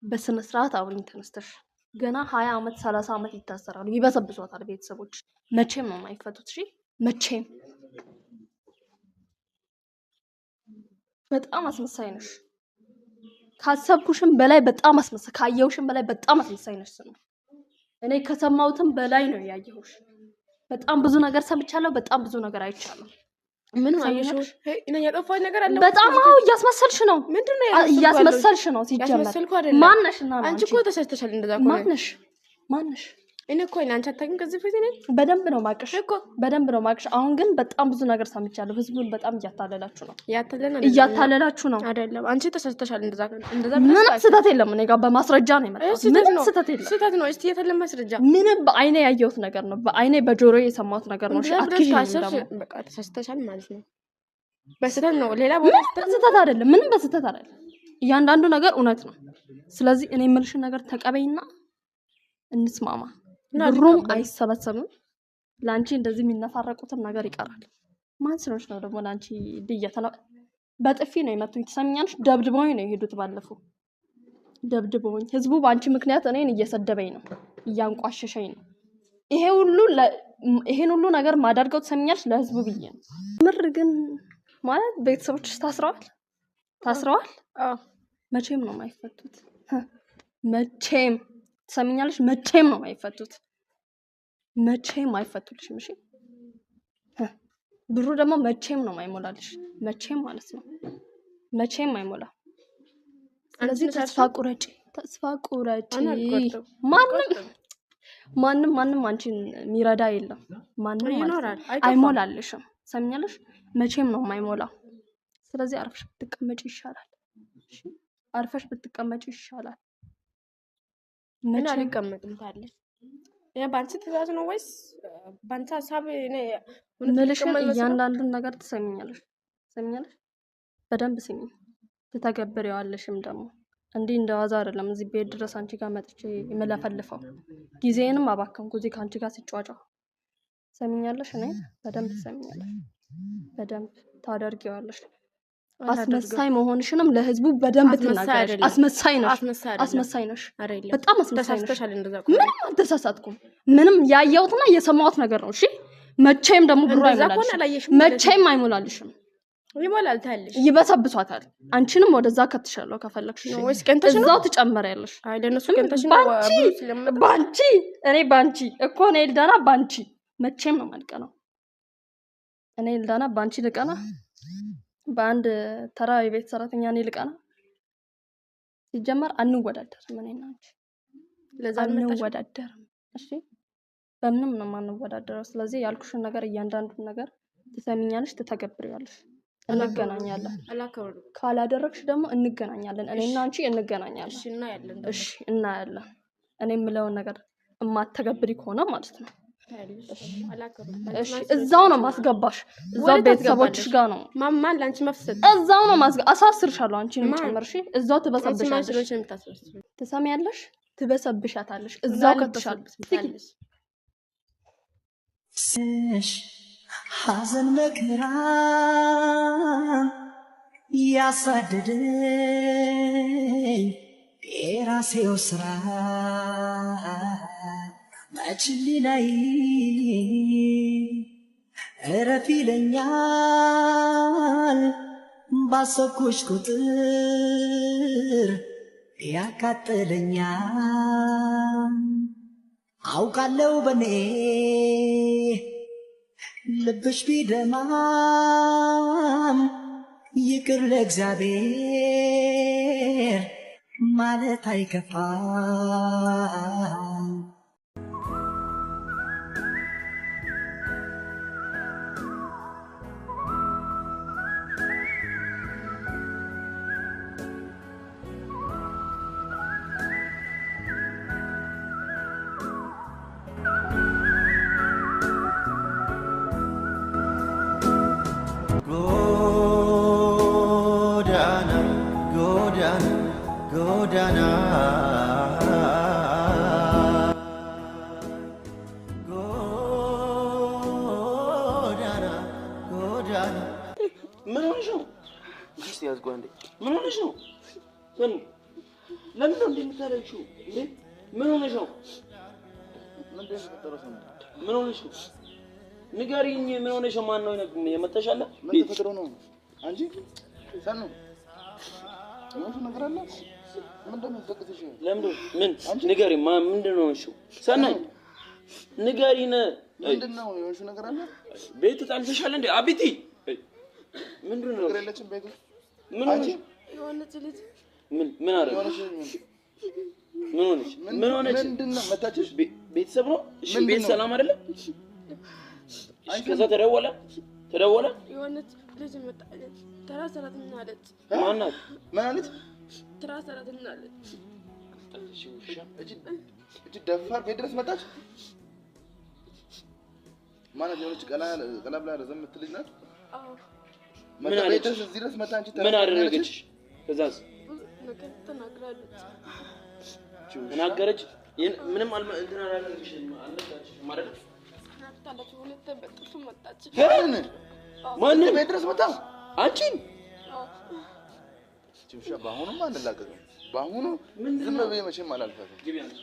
በስነ ስርዓት አውሪኝ ተነስተሽ። ገና 20 ዓመት 30 ዓመት ይታሰራሉ፣ ይበሰብሷታል ቤተሰቦች። መቼም ነው የማይፈቱት። እሺ መቼም። በጣም አስመሳይ ነሽ። ካሰብኩሽም በላይ በጣም አስመሳይ፣ ካየሁሽም በላይ በጣም አስመሳይ ነሽ። ስሙ እኔ ከሰማሁትም በላይ ነው ያየሁሽ። በጣም ብዙ ነገር ሰምቻለሁ። በጣም ብዙ ነገር አይቻለሁ። ምን አየሽው? እኔ ያጠፋሁት ነገር አለ? በጣም አዎ፣ እያስመሰልሽ ነው። ምንድን ነው እያስመሰልሽ ነው? ሲጀመር ያስመሰልኩ አይደለም። ማነሽ እና ነው አንቺ እኮ ተሳስተሻል። እንደዛ ከሆነ ማነሽ? ማነሽ? እኔ እኮ አንቺ አታውቂም ከዚህ በፊት እኔ በደንብ ነው ማቅሽ እኮ በደንብ ነው ማቅሽ። አሁን ግን በጣም ብዙ ነገር ሰምቻለሁ። ህዝቡን በጣም እያታለላችሁ ነው፣ ያታለለ እያታለላችሁ ነው። አይደለም። አንቺ ተሳስተሻል። እንደዛ እንደዛ ምንም ስህተት የለም። እኔ ጋር በማስረጃ ነው የመጣሁት። ምንም ስህተት የለም። ስህተት ነው። እስቲ የታለ ማስረጃ? ምንም በአይኔ ያየሁት ነገር ነው። በአይኔ በጆሮዬ የሰማሁት ነገር ነው። እሺ እንደዛ ብለሽ አትክዢኝ ካሰብሽ ደግሞ። በቃ ተሳስተሻል ማለት ነው። በስህተት ነው። ሌላ ቦታ ምንም በስህተት አይደለም። ምንም በስህተት አይደለም። እያንዳንዱ ነገር እውነት ነው። ስለዚህ እኔ የምልሽን ነገር ተቀበይና እንስማማ። እና ብሩም አልቀበልም። አይሰበሰብም። ለአንቺ እንደዚህ የሚነፋረቁትም ነገር ይቀራል። ማን ስለሆንሽ ነው ደግሞ ለአንቺ ድየተና በጥፊ ነው የመቱኝ። ትሰሚኛለሽ? ደብድበውኝ ነው የሄዱት። ባለፈው ደብድበውኝ፣ ህዝቡ በአንቺ ምክንያት እኔን እየሰደበኝ ነው፣ እያንቋሸሸኝ ነው። ይሄ ሁሉ ይሄን ሁሉ ነገር ማደርገው ትሰሚኛለሽ? ለህዝቡ ብዬ ነው። ምር ግን ማለት ቤተሰቦችሽ ታስረዋል፣ ታስረዋል። አዎ መቼም ነው የማይፈቱት። መቼም ትሰሚኛለሽ? መቼም ነው የማይፈቱት። መቼም አይፈቱልሽም። እሺ ብሩ ደግሞ መቼም ነው የማይሞላልሽ። መቼም ማለት ነው መቼም አይሞላ። ስለዚህ አንቺ ተስፋ ቁረጪ፣ ተስፋ ቁረጪ። እኔ አልቆርጥም። ማንም ማንም ማንም አንቺን የሚረዳ የለም። ማንም ማለት ነው ይኖራል፣ አይጠፋም። አይሞላልሽም። ሰሚኛለሽ? መቼም ነው የማይሞላው። ስለዚህ አርፈሽ ብትቀመጪ ይሻላል። እሺ አርፈሽ ብትቀመጪ ይሻላል። እኔ መቼም አልቀመጥም። ታለሽ እኔ በአንቺ ትእዛዝ ነው ወይስ በአንቺ ሀሳብ? እኔ እውነት ምልሽን ልቀመጥ መስሎሽ? እያንዳንዱን ነገር ትሰሚኛለሽ። ትሰሚኛለሽ? በደንብ ስሚ፣ ትተገብሪዋለሽም ደግሞ። እንዲህ እንደዋዛ አይደለም እዚህ ቤት ድረስ አንቺ ጋር መጥቼ የምለፈልፈው። ጊዜንም አባከንኩ እዚህ ከአንቺ ጋር ሲጫጫ። ትሰሚኛለሽ? እኔ በደንብ ትሰሚኛለሽ፣ በደንብ ታደርጊዋለሽ። አስመሳይ መሆንሽንም ለህዝቡ በደንብ አስመሳይ ትናገሪያለሽ። አይደለም። አስመሳይ ነሽ፣ አስመሳይ አይደለም። አስመሳይ ነሽ፣ አይደለም። በጣም አስመሳይ ነሽ። ተሳስተሻል። እንደዛ ከሆነ ምንም አልተሳሳትኩም። ምንም ያየሁትና የሰማሁት ነገር ነው። እሺ መቼም ደግሞ ብሩ እንደዛ ከሆነ አይሞላልሽም። አላየሽም ማለት ነው። መቼም አይሞላልሽም። ይሞላል ታያለሽ። ይበሰብሷታል። አንቺንም ወደዛ ከትሻለሁ ከፈለግሽ። እሺ ነው ወይስ ቀንተሽ ነው? እዛው ትጨመሪያለሽ። አይ ለእነሱ ቀንተሽ ነው። ባንቺ ብሩ ስለሚመጣ ባንቺ እኔ ባንቺ እኮ እኔ ኤልዳና ባንቺ መቼም ነው የማልቀናው። እኔ ኤልዳና ባንቺ ልቀና? በአንድ ተራ የቤት ሰራተኛ እኔ ልቀና? ሲጀመር አንወዳደርም። እኔና አንቺ ለዛ አልመጣሽም። አንወዳደርም። እሺ በምንም ነው የማንወዳደረው። ስለዚህ ያልኩሽን ነገር እያንዳንዱን ነገር ትሰሚኛለሽ፣ ትተገብሪዋለሽ። እንገናኛለን። አላከብርም። ካላደረግሽ ደግሞ እንገናኛለን። እኔና አንቺ እንገናኛለን። እሺ እናያለን። ደግሞ እሺ እናያለን። እኔ የምለውን ነገር እማተገብሪ ከሆነ ማለት ነው። ታያለሽ። አላከብርም። እሺ እዛው ነው ማስገባሽ። እዛው ወዴት ቤተሰቦችሽ ጋር ነው። ማን ለአንቺ መብት ሰጠ? እዛው ነው ማስገ አሳስርሻለሁ። አንቺንም ማን? ጨምር። እሺ እዛው አንቺ ማን ትበሰብሻለሽ። ስለሆንሽ ነው የምታስመስለው? ትሰሚያለሽ? ትበሰብሻታለሽ። እዛው ከትሻለሽ። ታያለሽ። ስሽ ሐዘን መከራ ያሳደደኝ የራሴው ስራ መች ላይ እረፍ ይለኛል ባሰብኩሽ ቁጥር ያቃጥለኛል። አውቃለው በኔ ልብሽ ቢደማም ይቅር ለእግዚአብሔር ማለት አይከፋም። ጎዳና ጎዳና ጎዳና ጎዳና ጎዳና። ምን ሆነሽ ነው? እስኪ ያዝ፣ ቆይ አንዴ። ምን ሆነሽ ነው? ምን ለምን ነው እንዲህ የምታለቅሺው? እንዴ ምን ሆነሽ ነው? ምንድን ነው የተፈጠረው? ሰኑ ምን ሆነሽ ነው? ንገሪኝ። ምን ሆነሽ ነው? ማን ነው የመታሽ? አለ ምን ተፈጥሮ ነው? አንቺ ሰኑ የሆንሽው ነገር አለ? ምንድን ነው የሚያስለቅስሽ? ለምንድን ነው? ምን ንገሪኝ። ማን ምንድን ነው የሆንሽው? ሰናይ ንገሪን። ምንድን ነው የሆንሽው ነገር አለ? ቤት ተጣልተሻል እንዴ? አቤቲ ምንድን ነው? ነገር የለችም ቤት ውስጥ። ምን አንቺ ሆነሽ? የሆነች ልጅ ምን ምን አደረገች? የሆነሽ ምን ሆነች? ምን ሆነች? ምንድን ነው መታችሽ? ቤተሰብ ነው? እሺ ምንድን ቤት ነው? ሰላም አይደለም? እሺ ከዛ ተደወለ ተደወለ። የሆነች ልጅ መጣለች። ተራ ሰራተኛ አለች። ማናት? ምን አለች? ተራ ሰራተኛ አለች። እሺ ውሻ እቺ ደፋር ቤት ድረስ መጣች። ማናት? የሆነች ቀላ ቀላ ብላ ረዘም የምትል ልጅ ናት። አዎ ምን መጣ ቤት አለች? ድረስ እዚህ ድረስ መጣ። አንቺ ምን አደረገች? ከዛስ ብዙ ነገር ተናግራለች። ተናገረች? ይሄን ምንም አልመ እንትን አላደረግሽም፣ አልመታችሽም አይደል? ተናግራለች። ሁለት በጥፍ መጣች። ማንን? ማንን? ቤት ድረስ መጣ። አንቺን? አዎ እቺ ውሻ በአሁኑም አንላቀቅም። በአሁኑ ዝም ብዬ መቼም አላልፋትም። ግቢ አንቺ።